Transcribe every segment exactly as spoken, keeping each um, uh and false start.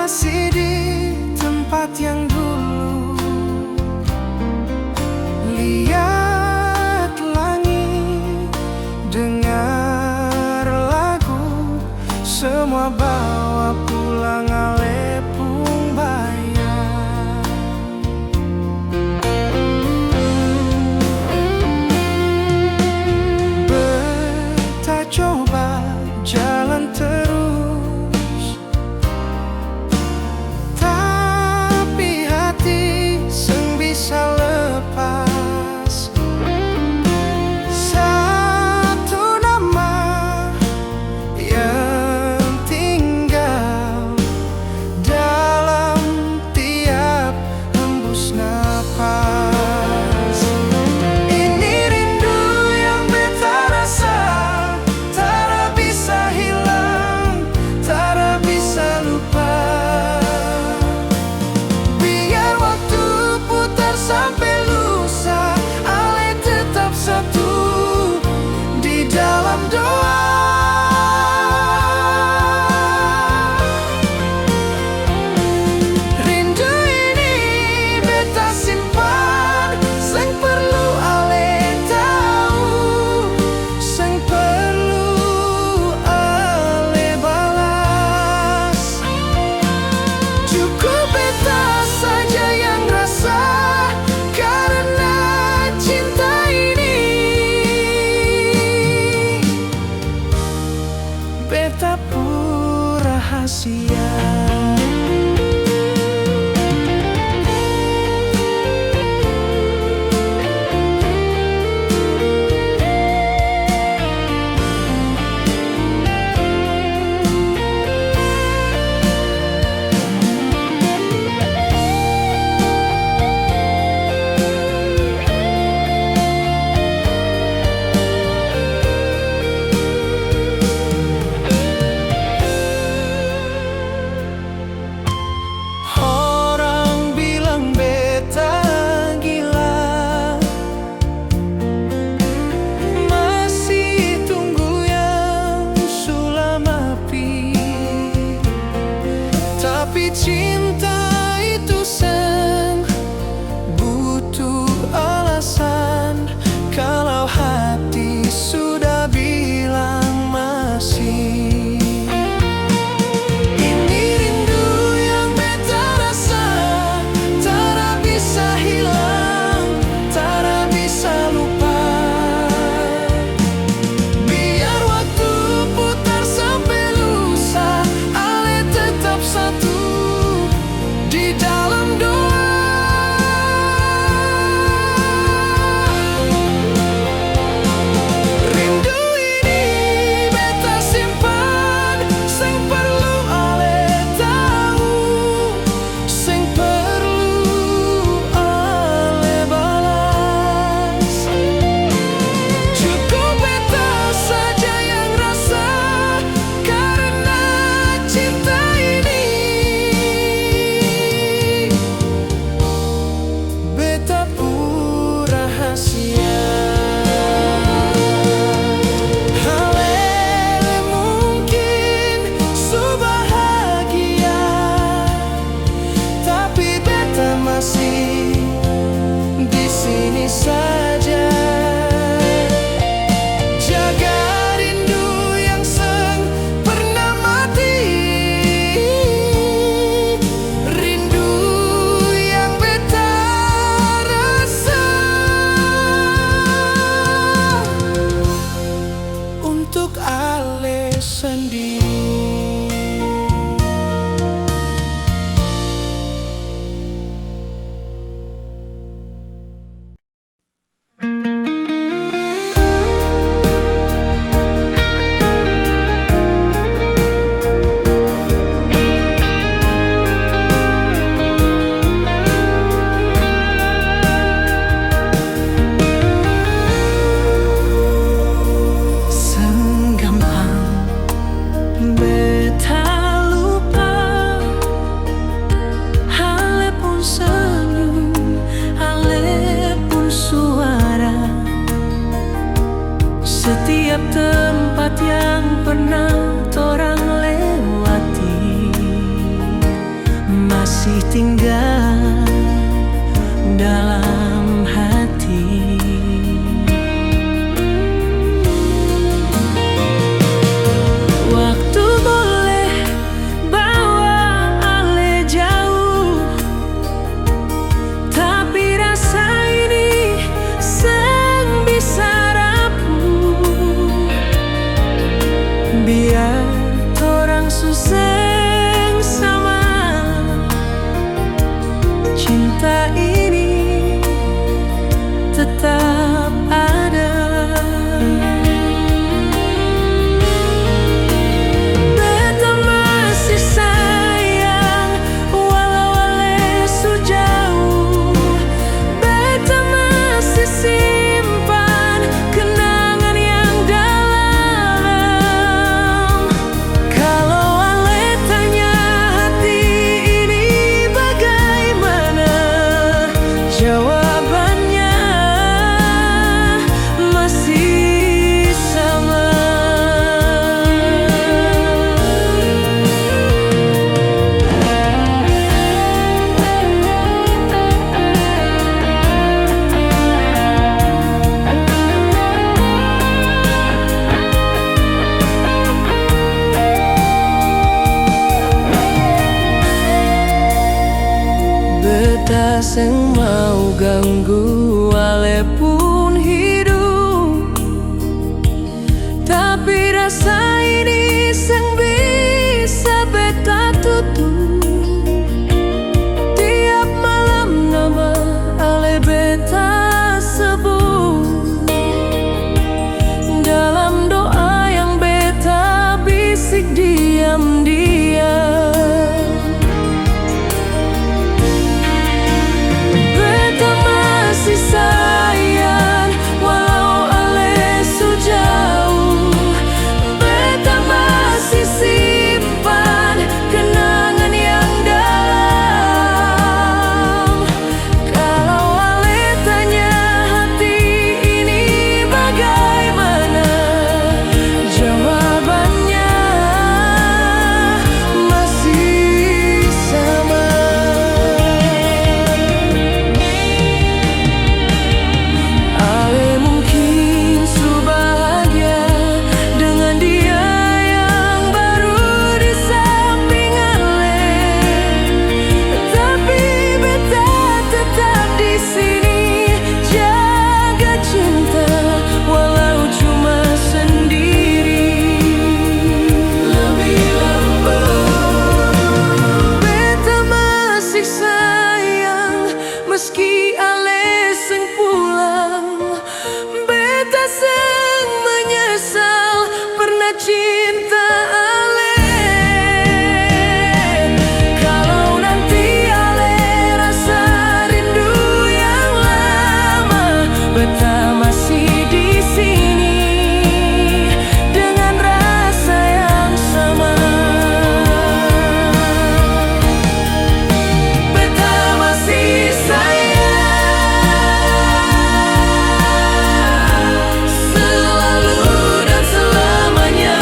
Masih di tempat yang dulu. Lihat langit, dengar lagu, semua bawa pulang ale pung bayang. Beta coba jalan terus, tapi hati seng bisa lepas. Satu nama yang tinggal dalam tiap hembus napas. Ini rindu yang beta rasa, tara bisa hilang, tara bisa lupa. Biar waktu putar sampe lusa, ale tetap satu di dalam doa. Rindu ini beta simpan, seng perlu ale tau, seng perlu ale balas. Cukup beta saja yang rasa karena cinta ini. Beta pung rahasia. Orang bilang beta gila, masih tunggu yang sulam api. Tapi cinta itu seng butuh alasan. Kalau hati sudah bilang masih. Ini rindu yang beta rasa, tara bisa hilang, tara bisa lupa. Biar waktu putar sampe lusa, ale tetap satu tinggal dalam hati. Waktu boleh bawa ale jauh, tapi rasa ini seng bisa rapuh. Biar torang su seng sama, cinta ini tetap ada. Beta masih sayang, walau ale su jauh. Beta masih simpan kenangan yang dalam. Kalo ale tanya hati ini bagaimana, jawabannya masih sama. Beta seng mau ganggu ale pung hidup, tapi rasa ini seng bisa beta tutup. Tiap malam nama ale beta sebut, dalam doa yang beta bisik diam-diam. Beta masih sayang, walau ale su jauh. Beta masih simpan kenangan yang dalam. Kalau ale tanya hati ini bagaimana, jawabannya masih sama. Ale mungkin su bahagia dengan dia yang baru di samping ale, tapi beta tetap di sini jaga cinta, walau cuma sendiri. Lebih lembut. Beta masih sayang, meski ale seng pulang. Beta seng menyesal pernah cinta ale. Kalau nanti ale rasa rindu yang lama, beta masih di sini dengan rasa yang sama. Beta masih sayang selalu dan selamanya.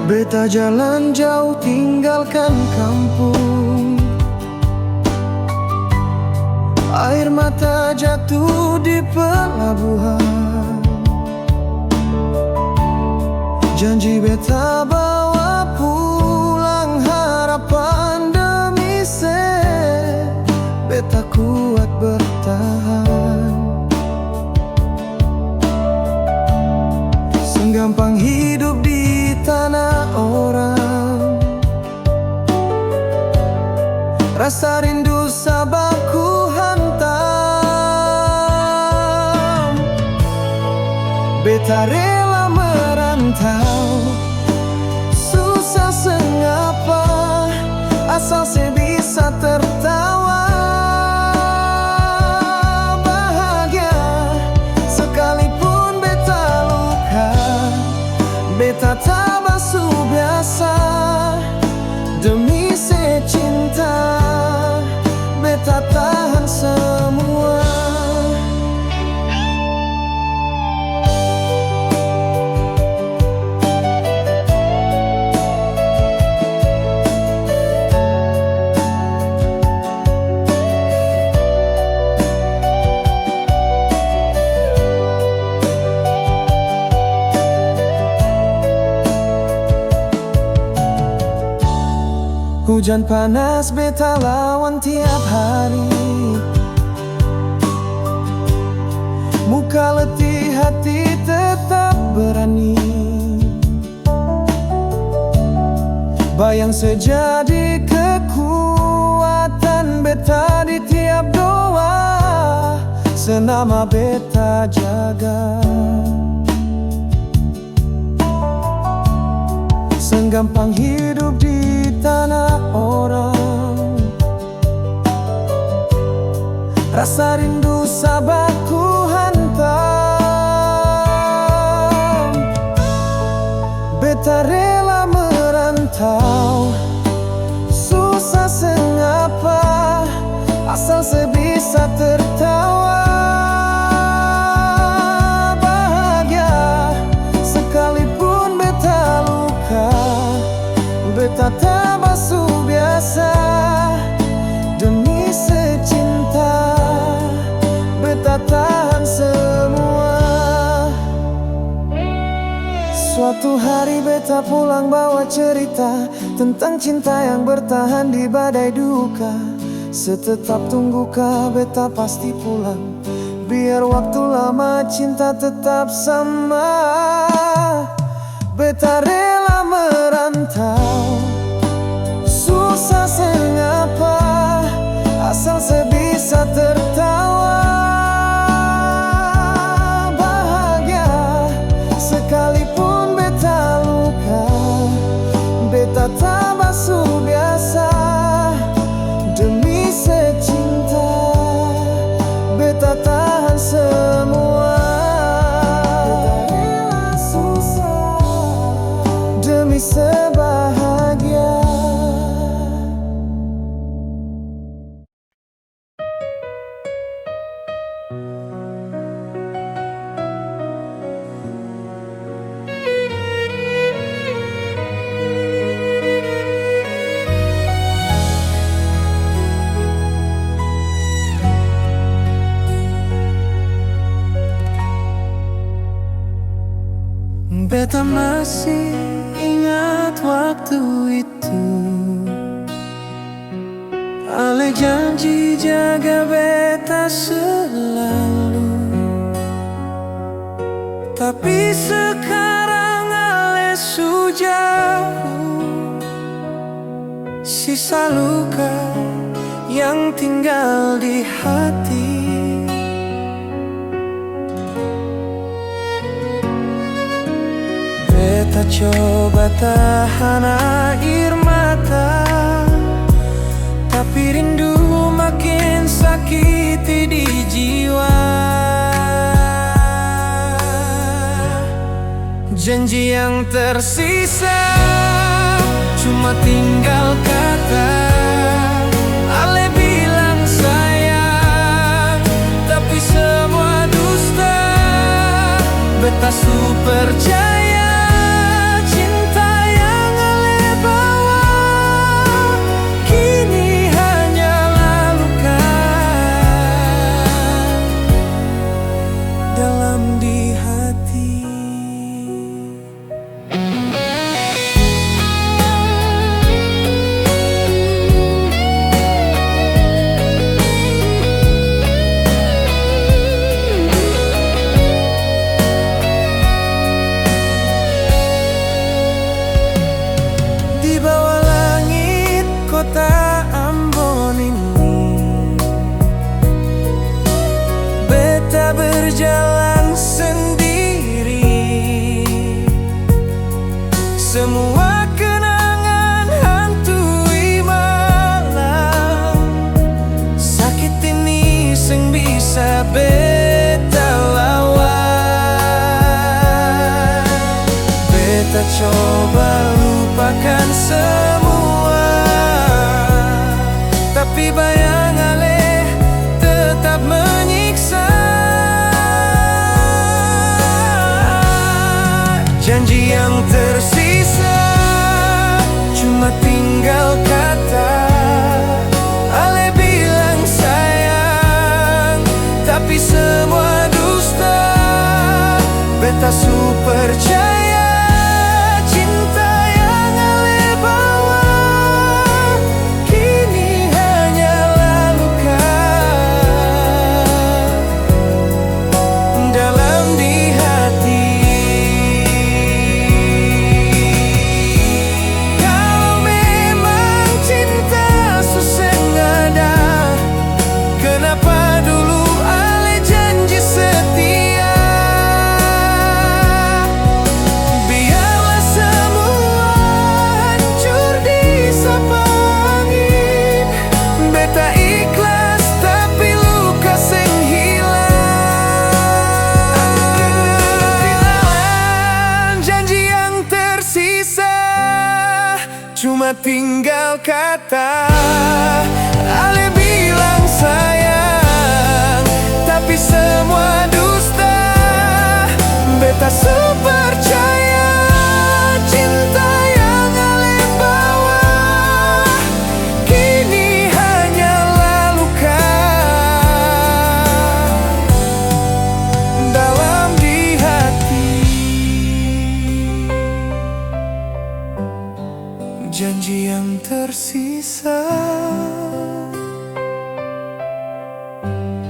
Beta jalan jauh tinggalkan kampung. Air mata jatuh di pelabuhan. Janji beta bawa pulang harapan demi se beta kuat bertahan. Seng gampang hidup di tanah orang. Rasa rindu sabar ku hantam. Beta rela merantau, susah seng apa, asal se Hujan panas beta lawan tiap hari, muka letih hati tetap berani. Bayang se jadi kekuatan beta di tiap doa, selama beta jaga. Seng gampang hidup di tanah orang, rasa rindu sa baku hantam. Beta rela merantau, susah seng apa, asal se bisa tertawa bahagia. Sekalipun beta luka, beta tabasu biasa. Demi se cinta, beta tahan semua. Suatu hari beta pulang bawa cerita tentang cinta yang bertahan di badai duka. Se tetap tunggu ka, beta pasti pulang. Biar waktu lama, cinta tetap sama. Beta rela merantau, susah seng apa, asal se bisa tertawa bahagia. Sekalipun beta luka, beta tabasu biasa. Demi se cinta, beta tahan semua. Beta rela susah demi se bahagia. Beta masih ingat waktu itu. Ale janji jaga beta selalu, tapi sekarang ale su jauh. Sisa luka yang tinggal di hati. Beta coba tahan air mata, tapi rindu makin sakiti di jiwa. Janji yang tersisa cuma tinggal kata. Ale bilang sayang, tapi semua dusta. Beta su percaya cinta yang ale bawa kini hanyalah luka dalam di hati. Di bawah langit kota Ambon ini, beta berjalan sendiri. Semua kenangan hantui malam. Sakit ini seng bisa beta lawan. Beta coba lupakan semua, tapi bayang ale tetap menyiksa. Janji yang tersisa cuma tinggal kata. Ale bilang sayang, tapi semua dusta. Beta su percaya cinta yang ale bawa Tinggal kata, ale bilang sayang, tapi semua dusta. Beta su percaya cinta yang ale bawa kini hanyalah luka dalam di hati. Janji yang tersisa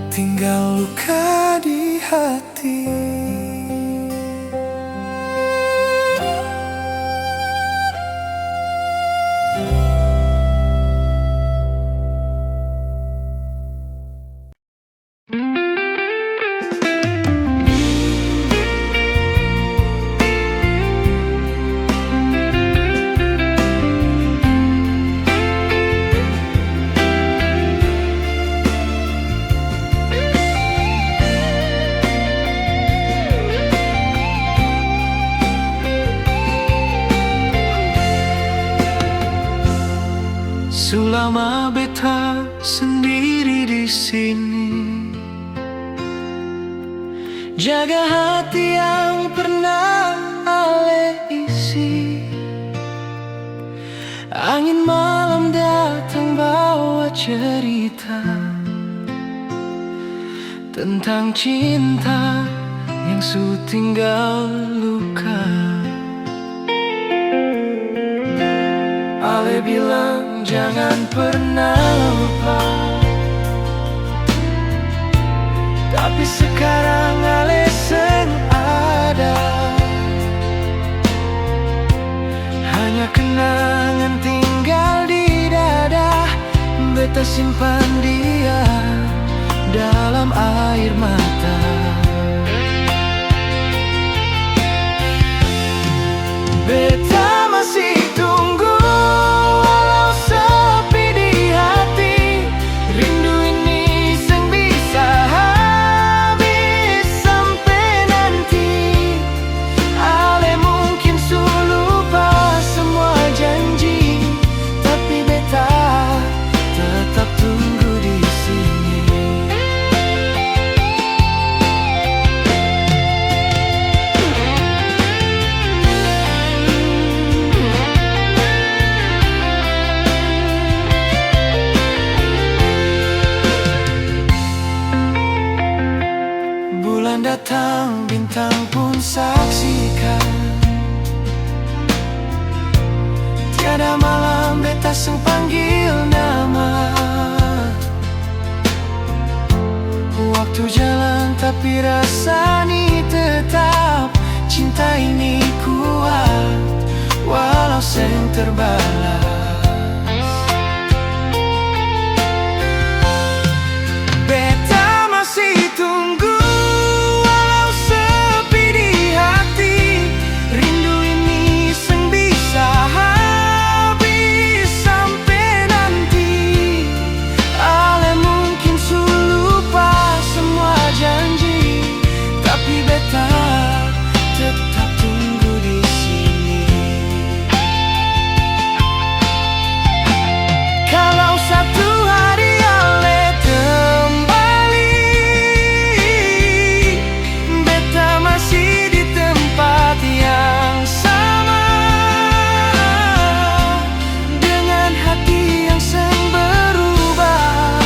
tinggal luka di hati. Su lama beta sendiri di sini, jaga hati yang pernah ale isi. Angin malam datang bawa cerita tentang cinta yang su tinggal luka. Ale bilang jangan pernah lupa, tapi sekarang ale seng ada. Hanya kenangan tinggal di dada. Beta simpan dia dalam air mata. Beta masih tunggu, walau sepi di hati. Rindu ini seng bisa habis sampe nanti. Ale mungkin su lupa semua janji, tapi beta tetap tunggu di sini. Bulan datang, bintang pun saksikan. Tiada malam beta seng panggil nama. Waktu jalan tapi rasa ni tetap. Cinta ini kuat walau seng terbalas. Beta masih tunggu, walau sepi di hati. Rindu ini seng bisa habis sampe nanti. Ale mungkin su lupa semua janji, tapi beta tetap tunggu di sini. Kalau satu hari ale kembali, beta masih di tempat yang sama, dengan hati yang seng berubah,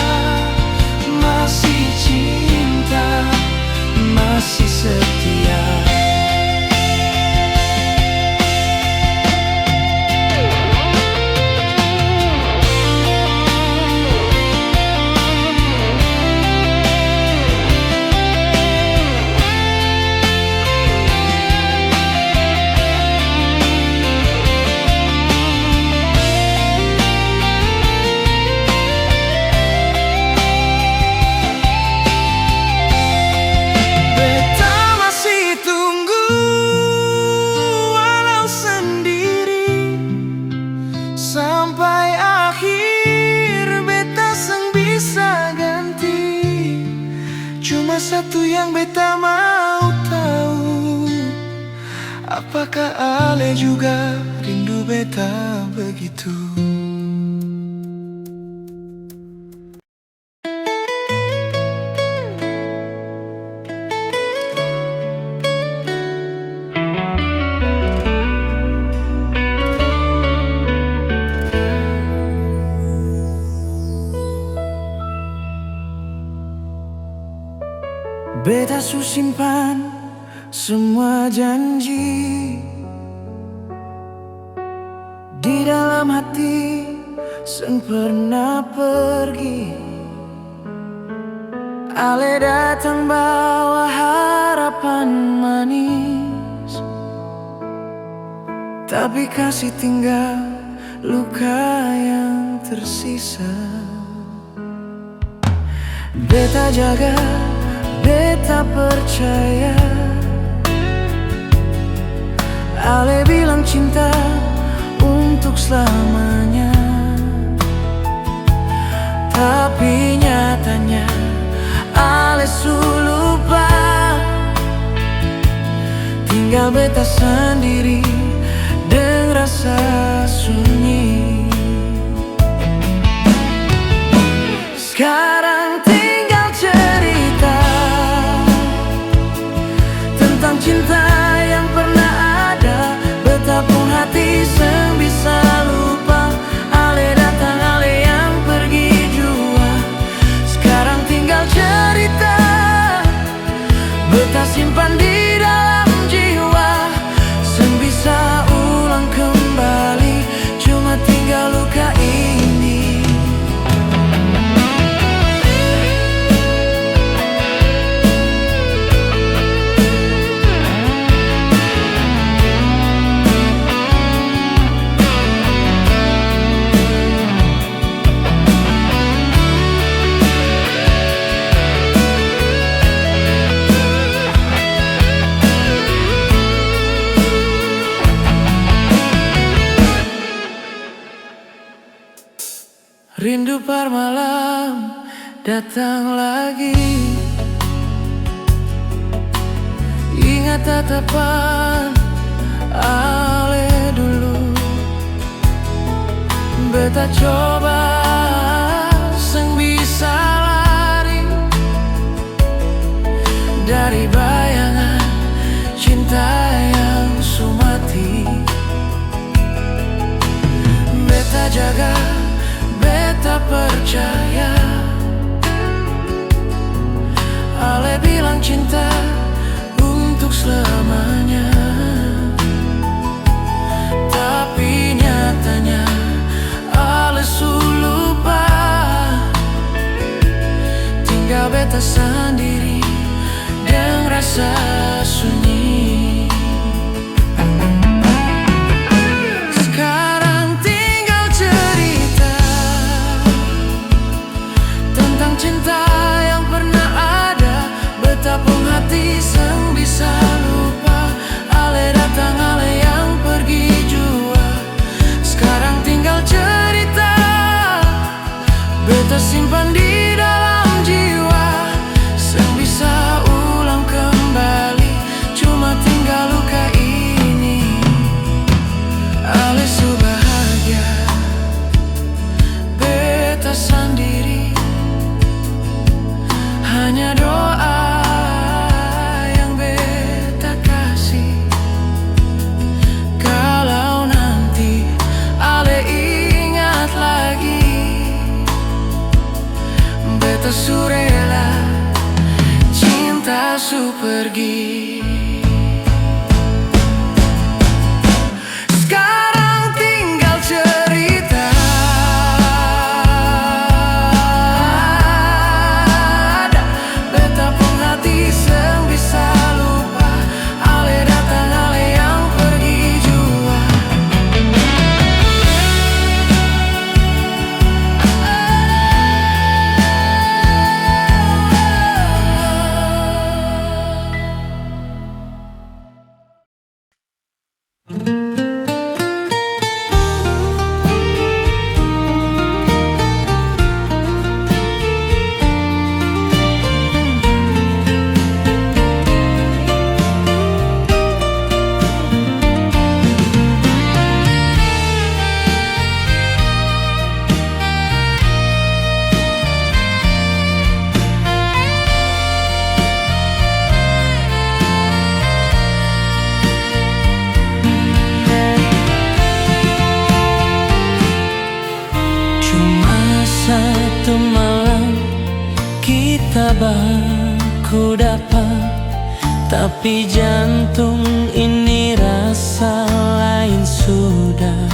masih cinta, masih setia. Beta masih tunggu walau sendiri, sampai akhir beta seng bisa ganti. Cuma satu yang beta mau tau, apakah ale juga rindu beta begitu? Beta su simpan semua janji di dalam hati, seng pernah pergi. Ale datang bawa harapan manis, tapi kasi tinggal luka yang tersisa. Beta jaga, beta percaya. Ale bilang cinta untuk selamanya, tapi nyatanya ale su lupa. Tinggal beta sandiri deng rasa sunyi. Skarang tinggal cerita tentang cinta yang pernah ada. Beta pung hati seng bisa lupa. Ale datang, ale yang pergi jua. Skarang tinggal cerita beta simpan di dalam jiwa, seng bisa ulang kembali, cuma tinggal luka ini. Rindu par malam datang lagi. Ingat tatapan ale dulu. Beta coba seng bisa lari dari bayangan cinta yang su mati. Beta jaga, beta percaya. Ale bilang cinta untuk selamanya, tapi nyatanya ale su lupa. Tinggal beta sandiri deng rasa sunyi. Skarang tinggal cerita tentang cinta yang pernah ada. Beta pung hati seng bisa lupa. Ale datang, ale yang pergi jua. Skarang tinggal cerita beta simpan di dalam jiwa. Seng bisa ulang kembali, cuma tinggal luka ini. Ale su bahagia, beta sandiri. Hanya doa yang beta kasi, kalau nanti ale ingat lagi, beta su rela cinta su pergi. Skarang tinggal cerita. Beta pung hati seng bisa lupa. Ale datang, ale yang pergi jua. Cuma satu malam kita baku dapa. Tapi jantung ini rasa lain sudah.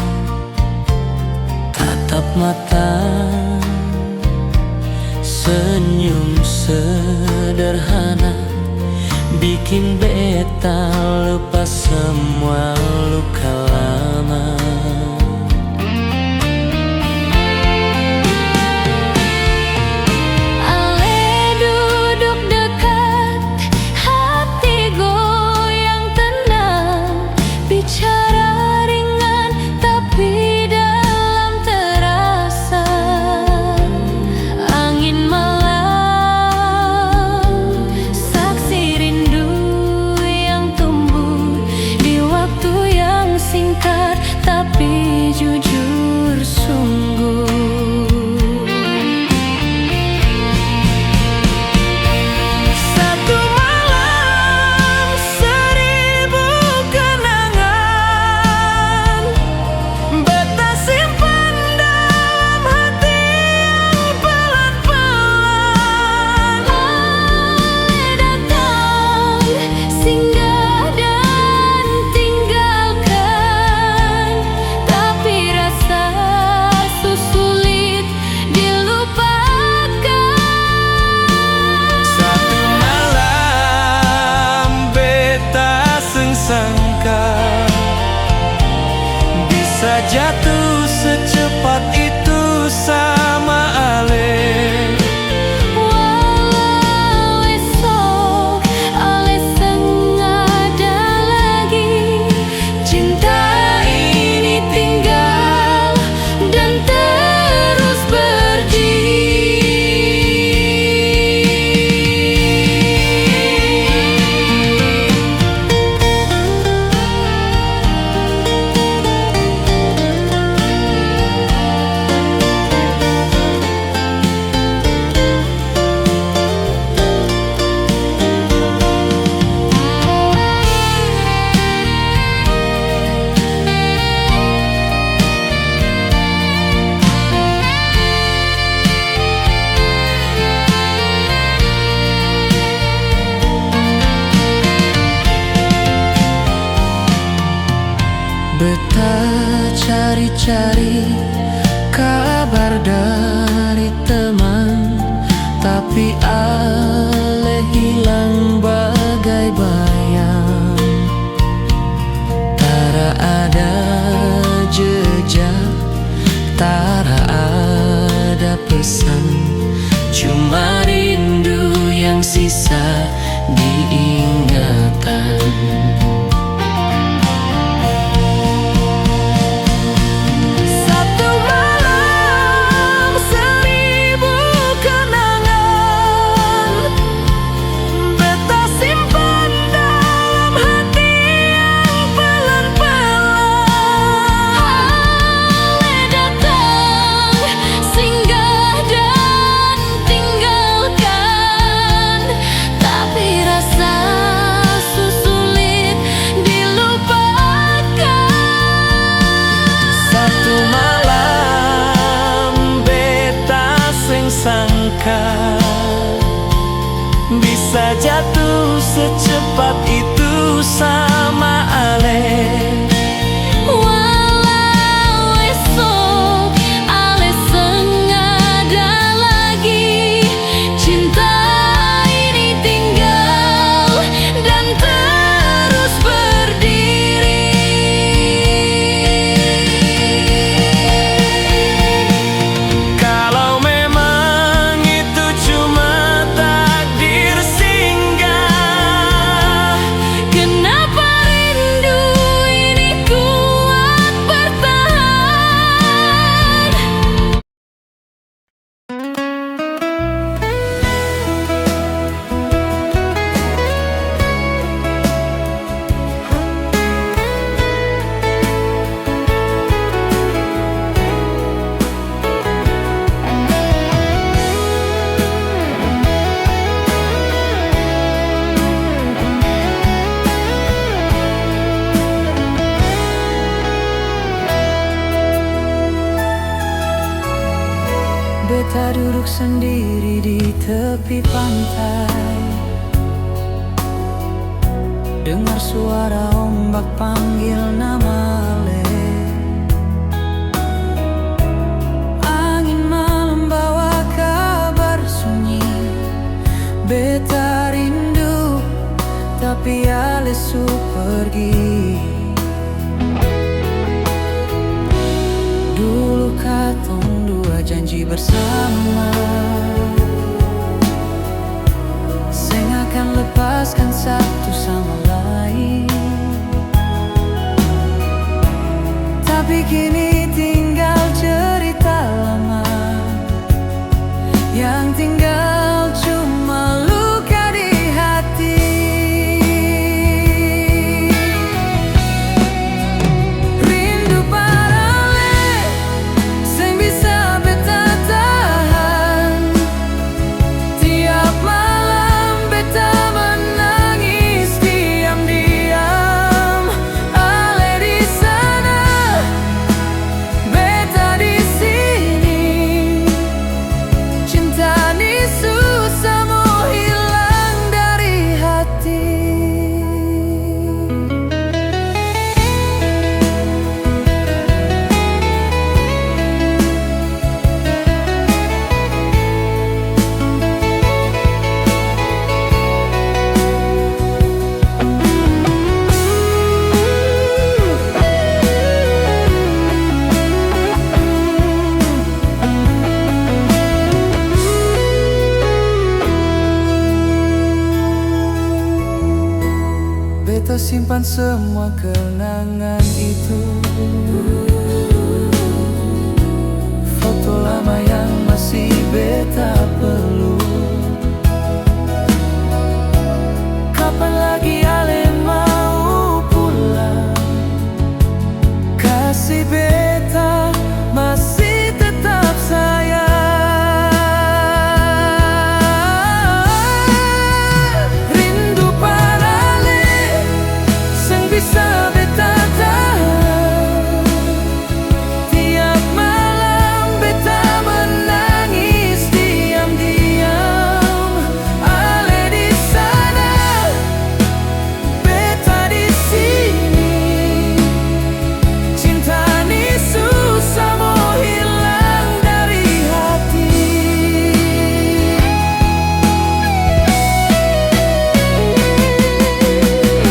Tatap mata, senyum sederhana, bikin beta lupa semua luka lama. Ale duduk dekat, hati goyang tenang, bicara ringan tapi dalam terasa. Angin malam, saksi rindu yang tumbuh di waktu yang singkat tapi jujur sungguh. Satu malam, seribu kenangan, beta simpan dalam hati yang pelan-pelan. Ale datang, singgah dan tinggalkan, tapi rasa su sulit dilupakan. Satu malam beta seng sangka bisa jatuh secepat itu sama ale. Walau esok ale seng ada lagi, cinta ini tinggal dan terus berdiri. Beta cari-cari kabar dari teman, tapi ale hilang bagai bayang. Tara ada jejak, tara ada pesan, cuma rindu yang sisa di ingatan. Satu malam, seribu kenangan, beta simpan dalam hati yang pelan-pelan. Ale datang, singgah dan tinggalkan, tapi rasa su sulit dilupakan. Satu malam beta seng sangka bisa jatuh secepat itu sama ale. Walau esok ale seng ada lagi, cinta ini tinggal dan terus berdiri. Kalau memang itu cuma takdir singgah, kenapa rindu ini kuat bertahan? Beta duduk sendiri di tepi pantai. Dengar suara ombak panggil nama ale. Angin malam bawa kabar sunyi. Beta rindu, tapi ale su pergi. Dulu katong dua janji bersama, seng akan lepaskan satu sama lain. Tapi kini tinggal cerita lama yang tinggal cuma luka di hati. Rindu par ale seng bisa beta tahan. Tiap malam beta menangis diam-diam. Ale di sana, beta di sini. Cinta ni susah mo hilang dari hati. Beta simpan semua kenangan itu. Foto lama yang masih beta peluk. Kapan lagi ale mau pulang? Kasi beta masih tetap sayang. Rindu par ale seng bisa beta tahan. Tiap malam beta menangis diam-diam. Ale di sana, beta di sini. Cinta ni susah mo hilang dari hati.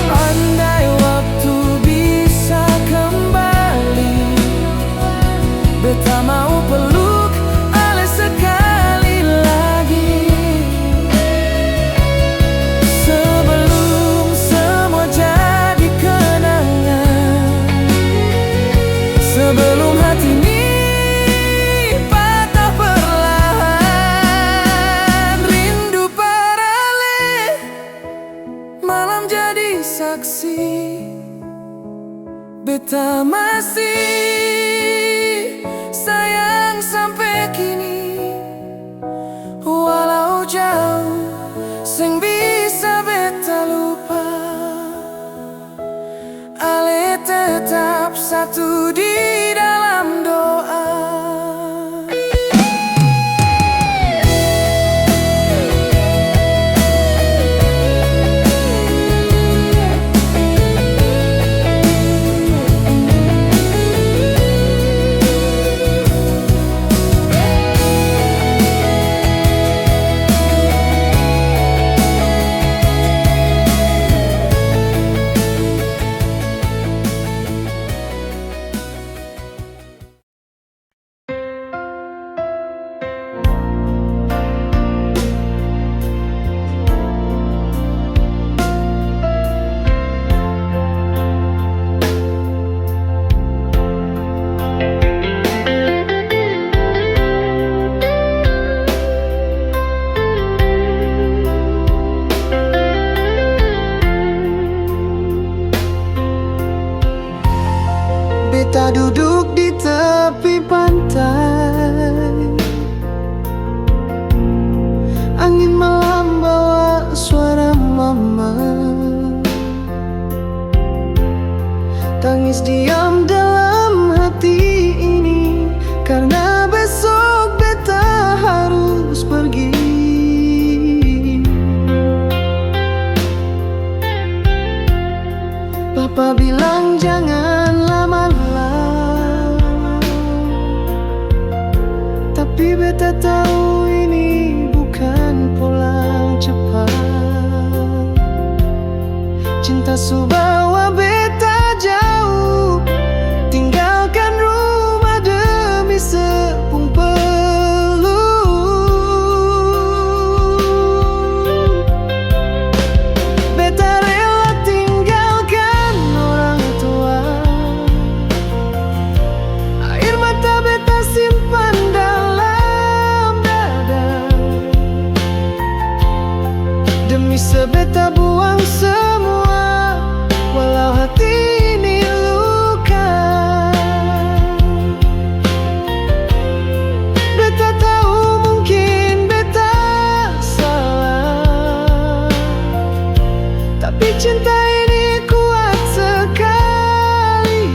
Andai waktu bisa kembali, beta mau peluk ale sekali lagi. Sebelum semua jadi kenangan, sebelum hati ni patah perlahan, rindu par ale. Malam jadi saksi, beta masih sayang sampe kini. Walau jauh, seng bisa beta lupa. Ale tetap satu di dalam doa. Tapi beta tau ini bukan pulang cepat. Cinta su bawa beta jauh, tinggalkan rumah demi sepung peluk. Beta rela tinggalkan orang tua. Air mata beta simpan dalam dada. Demi se beta buang semua, walau hati ini luka. Beta tau mungkin beta salah, tapi cinta ini kuat sekali.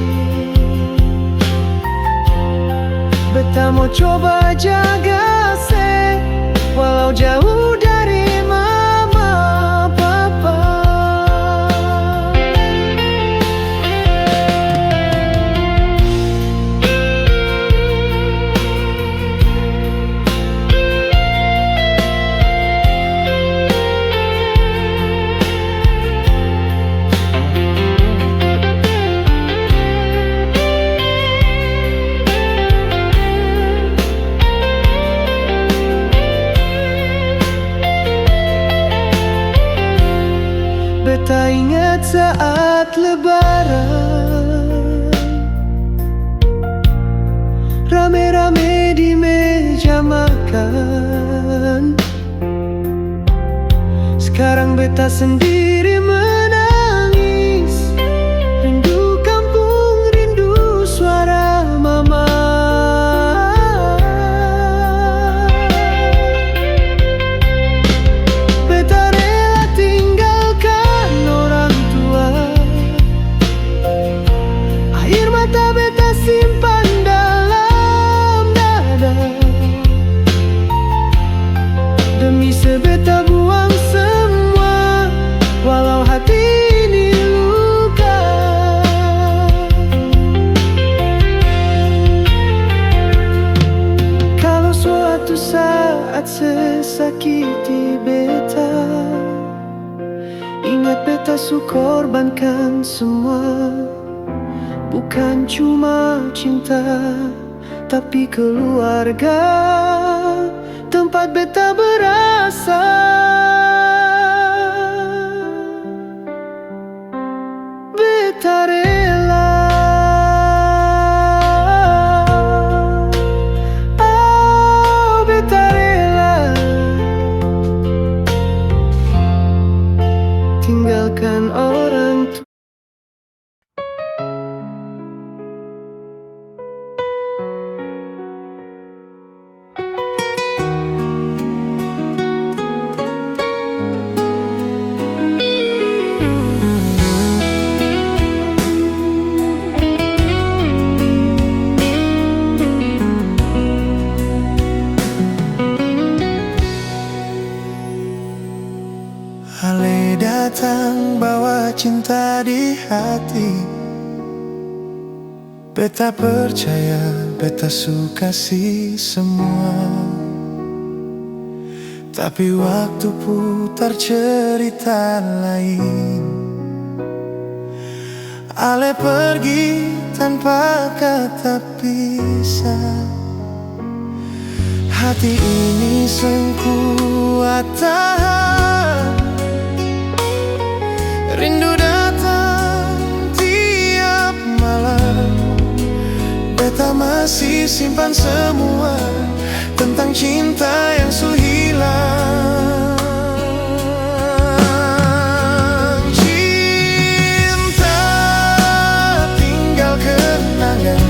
Beta mo coba jaga se, walau jauh dari mama papa. Beta ingat saat Lebaran, rame-rame di meja makan. Skarang beta sendiri menangis, rindu kampung, rindu suara mama. Beta rela tinggalkan orang tua. Air mata beta simpan dalam dada. Demi se beta buang semua, walau hati ini luka. Kalo suatu saat se sakiti beta, ingat beta su korbankan semua. Bukan cuma cinta, tapi keluarga, tempat beta berasal. Beta rela, oh, beta rela tinggalkan orang tua. Ale datang bawa cinta di hati. Beta percaya beta su kasi semua, tapi waktu putar cerita lain. Ale pergi tanpa kata pisah. Hati ini seng kuat tahan. Rindu datang tiap malam. Beta masih simpan semua tentang cinta yang su hilang. Cinta tinggal kenangan,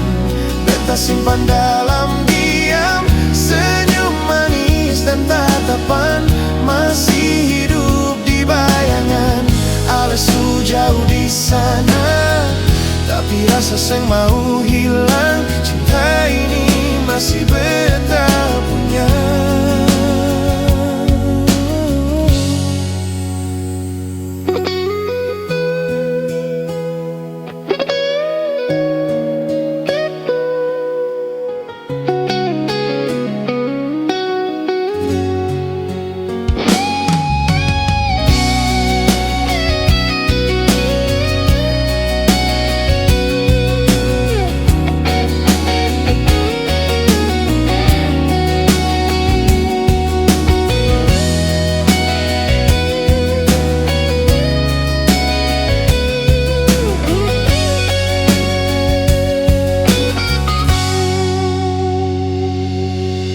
beta simpan dalam diam. Senyum manis dan tatapan masih hidup di bayangan. Ale su jauh di sana, tapi rasa seng mau hilang. Cinta ini masih beta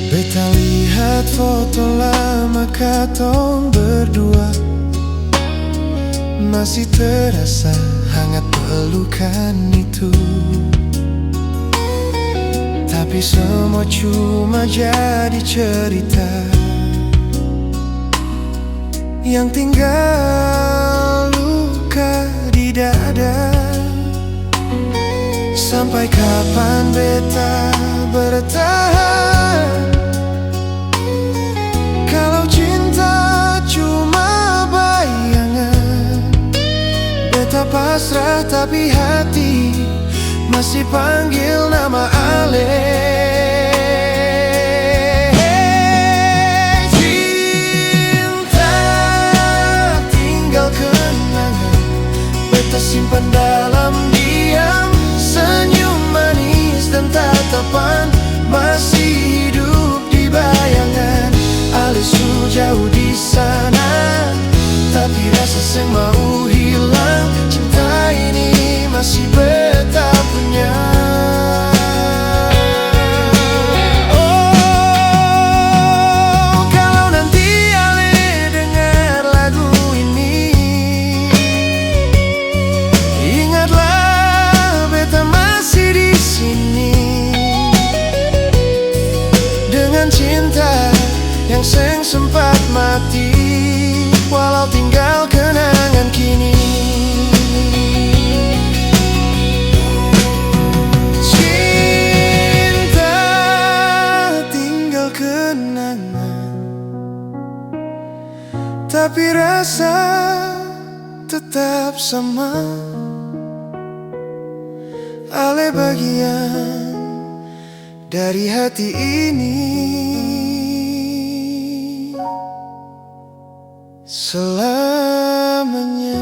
Beta lihat foto lama katong berdua, masih terasa hangat pelukan itu. Tapi semua cuma jadi cerita yang tinggal luka di dada. Sampai kapan beta bertahan? Kalau cinta cuma bayangan, beta pasrah tapi hati masih panggil nama Ale. Cinta tinggal kenangan, beta simpan dalam diam. Senyum manis dan tatapan masih hidup di bayangan. Ale su jauh di sana, tapi rasa seng mau hilang. Cinta ini masih beta punya. Oh, kalau nanti Ale dengar lagu ini, ingatlah beta masih di sini. Dengan cinta yang seng sempat mati, walau tinggal kenangan kini. Cinta tinggal kenangan, tapi rasa tetap sama. Ale bagian dari hati ini selamanya.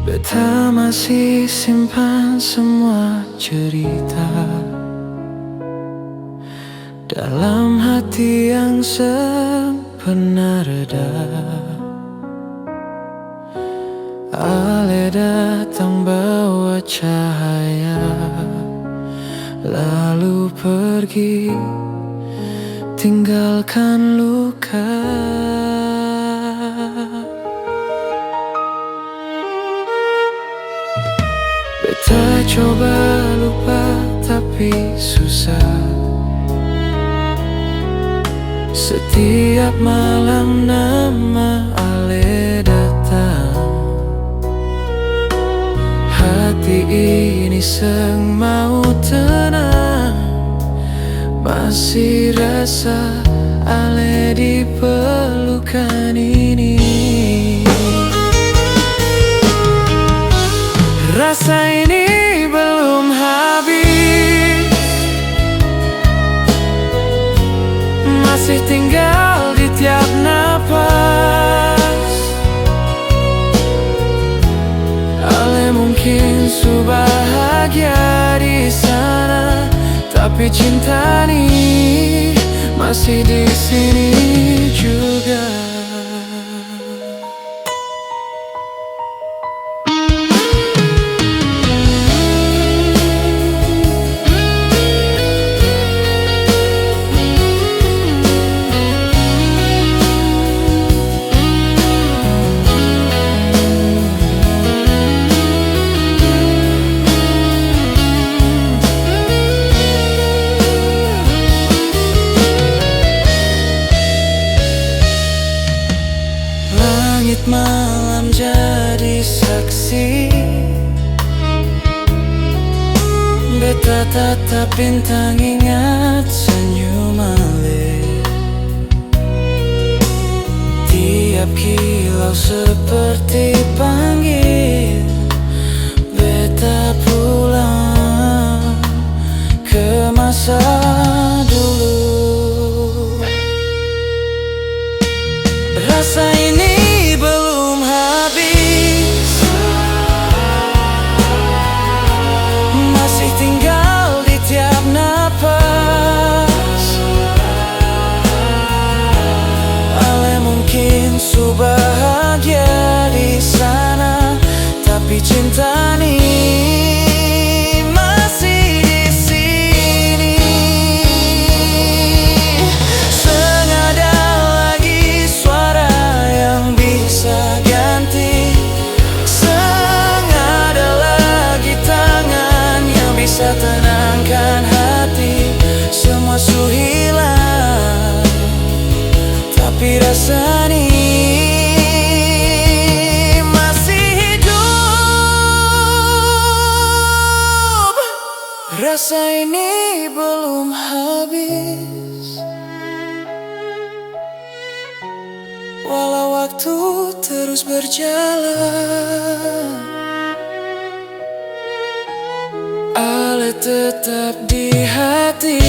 Beta masih simpan semua cerita dalam hati yang seng pernah reda. Ale datang bawa cahaya, lalu pergi tinggalkan luka. Beta coba lupa tapi susah. Setiap malam nama Ale datang. Hati ini seng mau tenang. Masih rasa Ale di pelukan ini. Rasa ini belum habis, masih tinggal di tiap napas. Ale mungkin su bahagia di sana, tapi cinta ni masih di sini juga. Langit malam jadi saksi, beta tatap bintang, ingat senyum Ale. Tiap Tiap kilau seperti panggil beta pulang ke masa dulu. Rasa ini belum habis, masih tinggal di tiap napas. Ale mungkin su bahagia di sana, tapi cinta ni masih di sini. Seng ada lagi suara yang bisa ganti, seng ada lagi tangan yang bisa tenangkan hati. Semua su hilang, tapi rasa ni masih hidup. Rasa ini belum habis, walau waktu terus berjalan. Ale tetap di hati,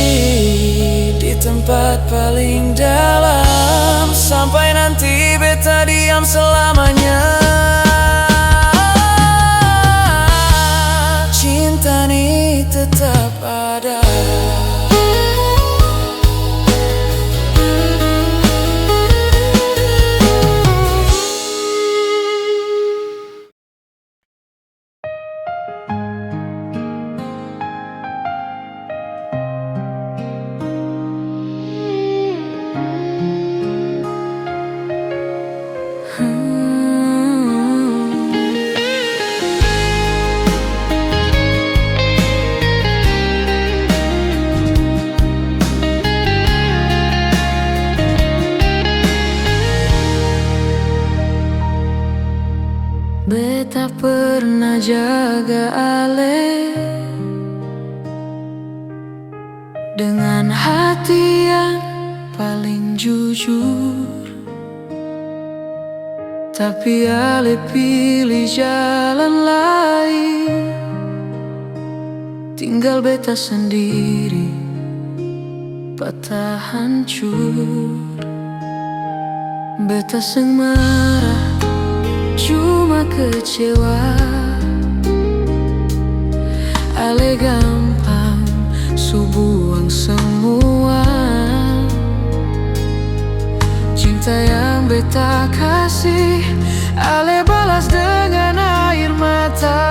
di tempat paling dalam. Sampai nanti beta diam selamanya, cinta ni tetap ada. Beta pernah jaga ale dengan hati yang paling jujur, tapi ale pilih jalan lain. Tinggal beta sendiri, patah hancur. Beta seng marah, cuma kecewa. Ale gampang su buang semua. Cinta yang beta kasih, ale balas dengan air mata.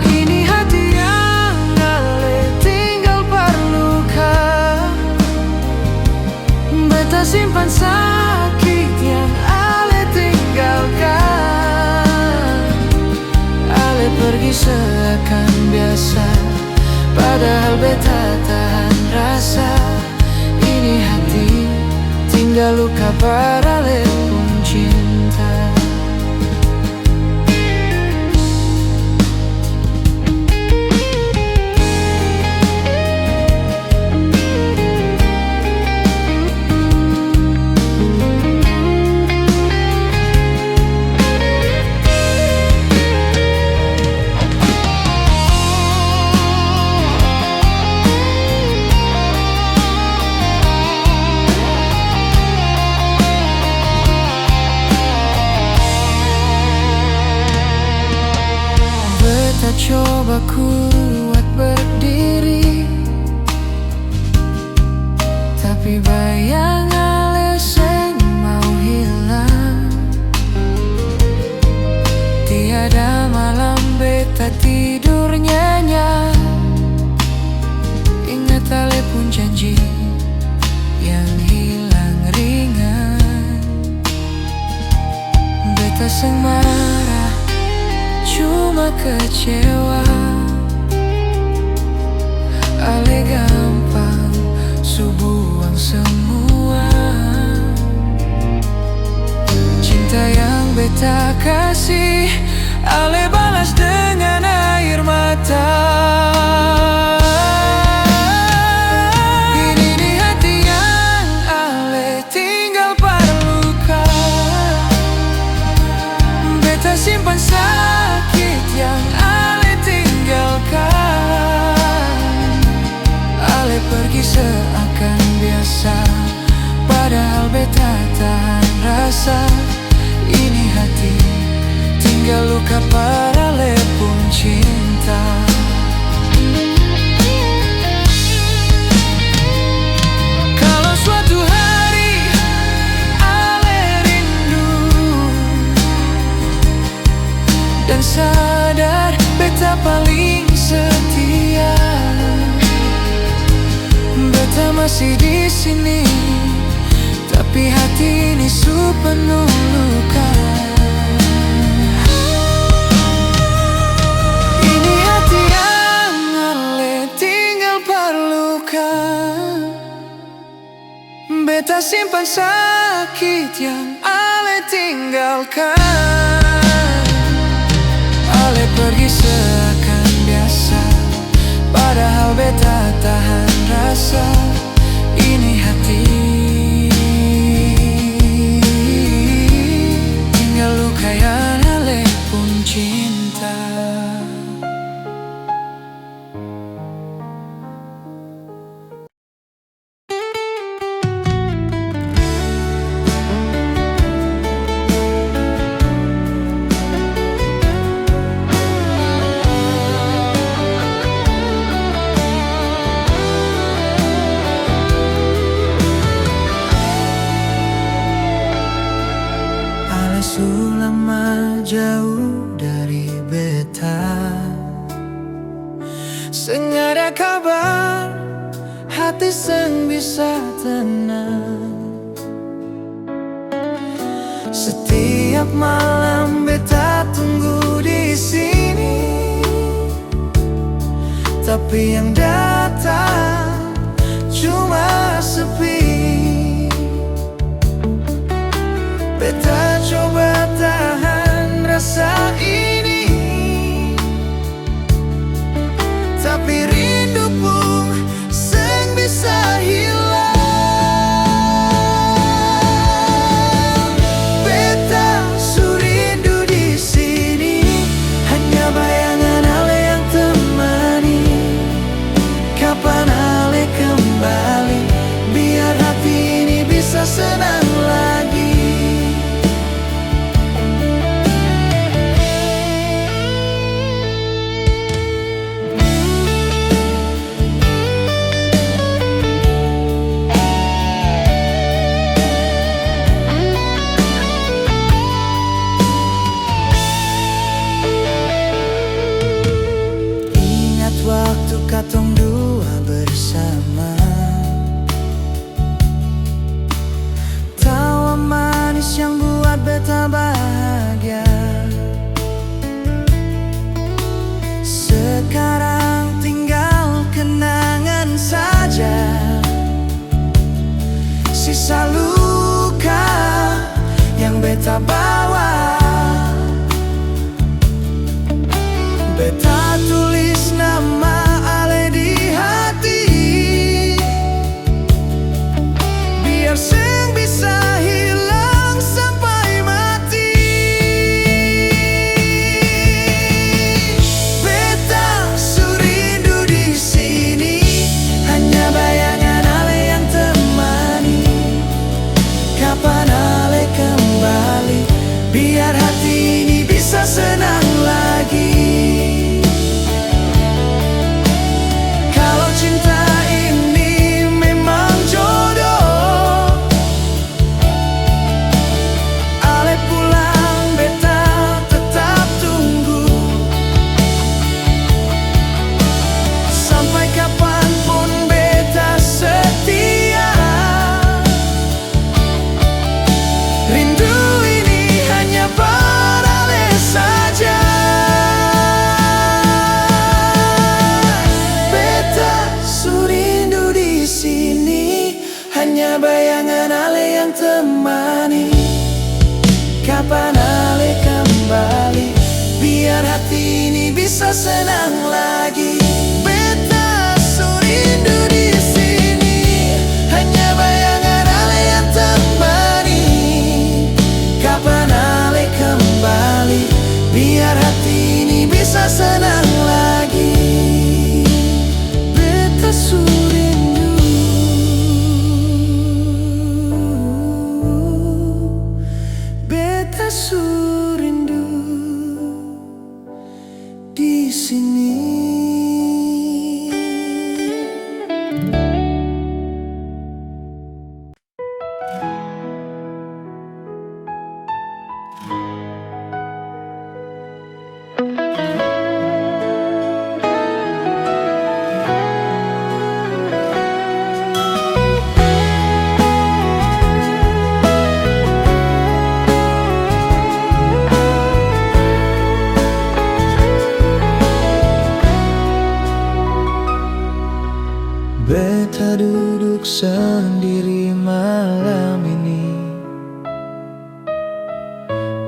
Ini hati yang ale tinggal par luka. Beta simpan sakit yang ale tinggalkan. Ale pergi seakan biasa, padahal beta tahan rasa. Ini hati tinggal luka par ale pung cinta. Beta coba kuat berdiri, tapi bayang ale seng mau hilang. Tiada malam beta tidur nyenyak, ingat ale pung janji yang hilang ringan. Beta seng marah, cuma kecewa. Ale gampang su buang semua. Cinta yang beta kasih, ale balas dengan air mata. Ini di hati yang Ini hati tinggal luka par ale pung cinta. Kalo suatu hari ale rindu dan sadar beta paling setia, beta masih di sini. Tapi hati ini su penuh luka. Ini hati yang ale tinggal par luka. Beta simpan sakit yang ale tinggalkan. Ale pergi seakan biasa, padahal beta tahan rasa. Ini hati tinggal luka yang ale pung cinta. Ale su lama jauh dari beta. Seng ada kabar, hati seng bisa tenang. Setiap malam beta tunggu di sini, tapi yang datang cuma sepi. Beta coba tahan rasa ini, tapi rindu pung seng bisa hilang. Beta su rindu di sini, hanya bayangan ale yang temani. Kapan ale kembali, biar hati ini bisa senang lagi. Ingat waktu katong dua bersama. Tawa manis yang buat beta bahagia. Sekarang tinggal kenangan saja. Sisa luka yang beta bawa. Beta tulis nama ale di hati, biar seng bisa hilang sampai mati. Beta su rindu di sini, hanya bayangan ale yang temani. Kapan ale kembali, biar hati ini bisa senang lagi. Kalo cinta ini memang jodoh, ale pulang beta tetap tunggu. Sampai kapanpun beta setia. Rindu ini hanya par ale saja. Beta su rindu di sini, hanya bayangan ale yang temani. Kapan ale kembali, biar hati ini bisa senang lagi. Beta su rindu di sini, hanya bayangan ale yang temani. Kapan ale kembali, biar hati ini bisa senang lagi. Beta su rindu.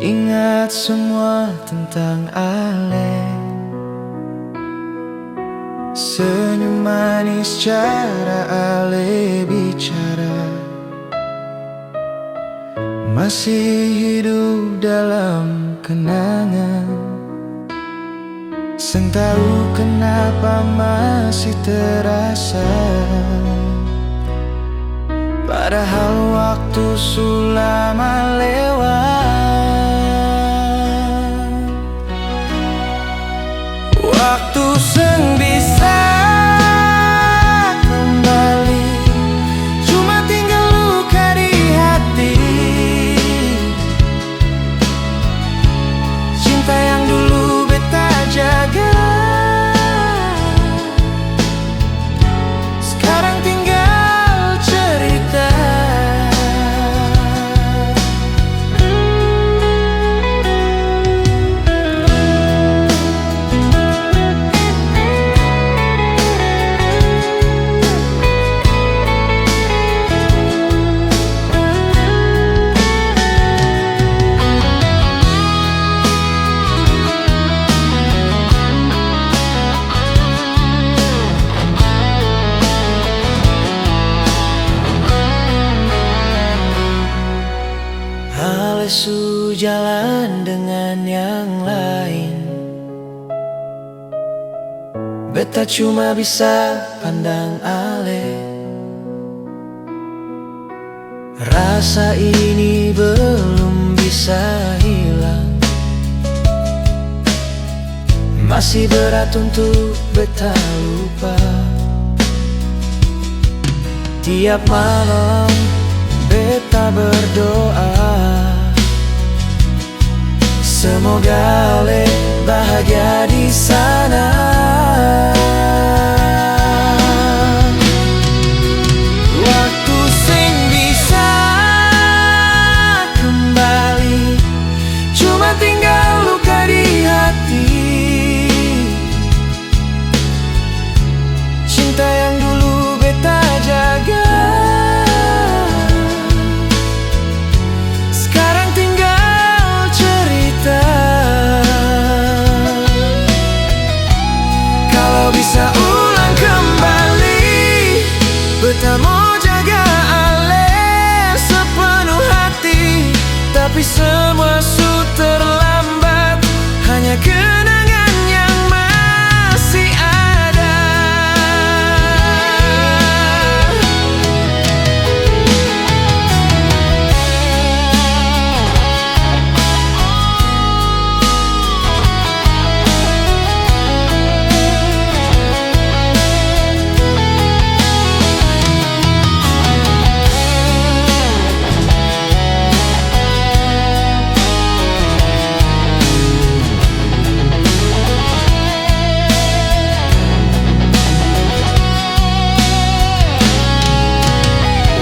Ingat semua tentang ale. Senyum manis cara ale bicara. Masih hidup dalam kenangan. Seng tau kenapa masih terasa, padahal waktu su lama lewat. Waktu seng bisa kembali, cuma tinggal luka di hati. Cinta yang dulu beta jaga, sekarang tinggal cerita. Ale su jalan dengan yang lain. Beta cuma bisa pandang ale. Rasa ini belum bisa hilang. Masih berat untuk beta lupa. Tiap malam beta berdoa, semoga ale bahagia di sana. Waktu seng bisa kembali, cuma tinggal luka di hati. Cinta yang dulu beta jaga, sekarang tinggal cerita. Kalau bisa ulang kembali, beta mo jaga ale sepenuh hati. Tapi semua su terlambat, hanya kenangan yang masih ada.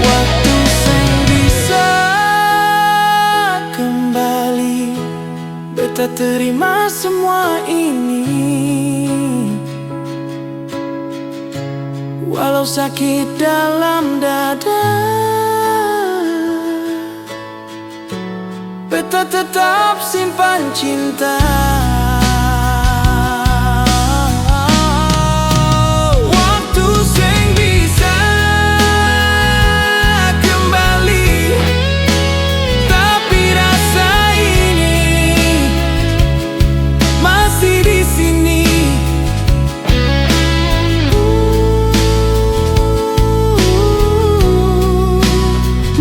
Waktu seng bisa kembali, beta terima semua ini. Walau sakit dalam dada, beta tetap simpan cinta. Waktu seng bisa kembali, tapi rasa ini masih di sini.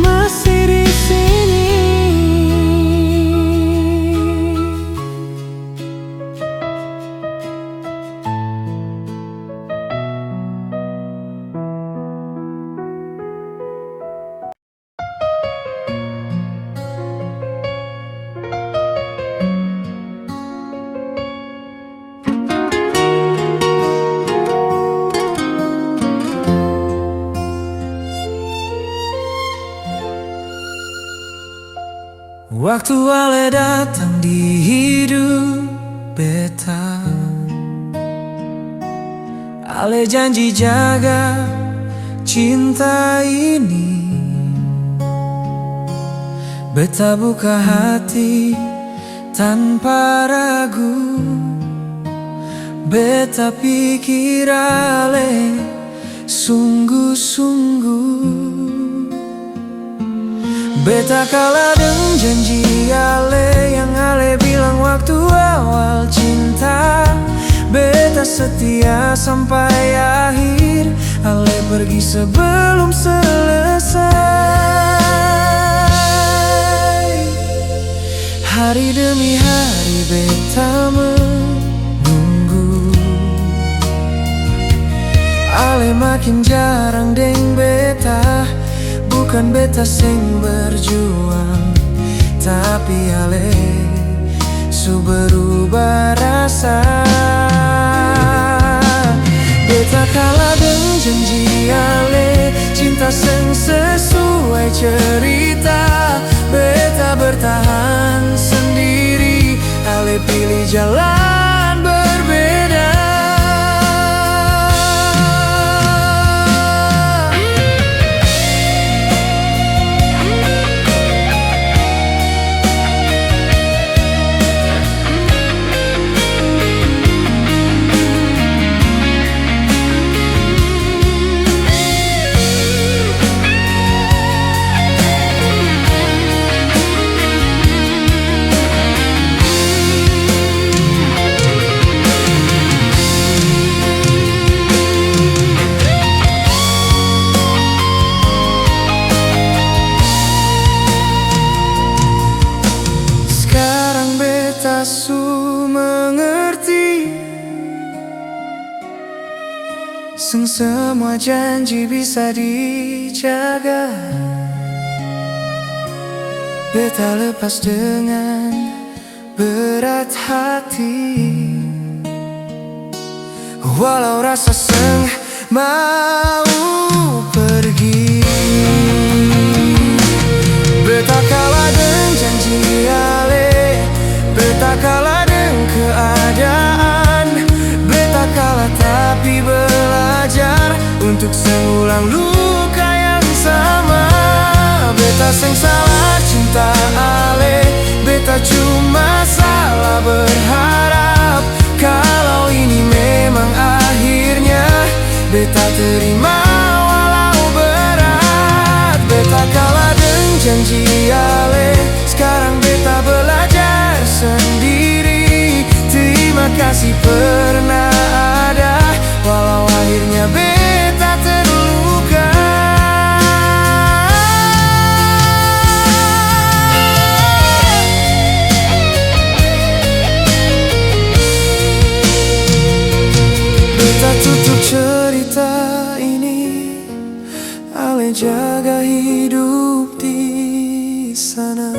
Masih di sini. Waktu ale datang di hidup beta, ale janji jaga cinta ini. Beta buka hati, Tanpa ragu, beta pikir ale sungguh-sungguh. Beta kalah deng janji ale yang ale bilang waktu awal cinta. Beta setia sampai akhir, ale pergi sebelum selesai. Hari demi hari beta menunggu. Ale makin jarang deng beta, bukan beta seng berjuang, tapi ale su berubah rasa. Beta kalah deng janji ale, cinta seng sesuai cerita. Beta bertahan sendiri, ale pilih jalan berbeda. Skarang beta su mengerti, seng semua janji bisa dijaga. Beta lepas dengan berat hati, walau rasa seng mau pergi. Beta kalah deng janji ale, beta kalah deng keadaan. Beta kalah tapi belajar untuk seng ulang luka yang sama. Beta seng salah cinta ale, beta cuma salah berharap. Kalau ini memang akhirnya, beta terima walau berat. Beta kalah deng janji ale, skarang beta belajar sendiri. Terima kasih pernah ada, walau akhirnya beta terluka. Beta tutup cerita ini, ale jaga hidup di sana.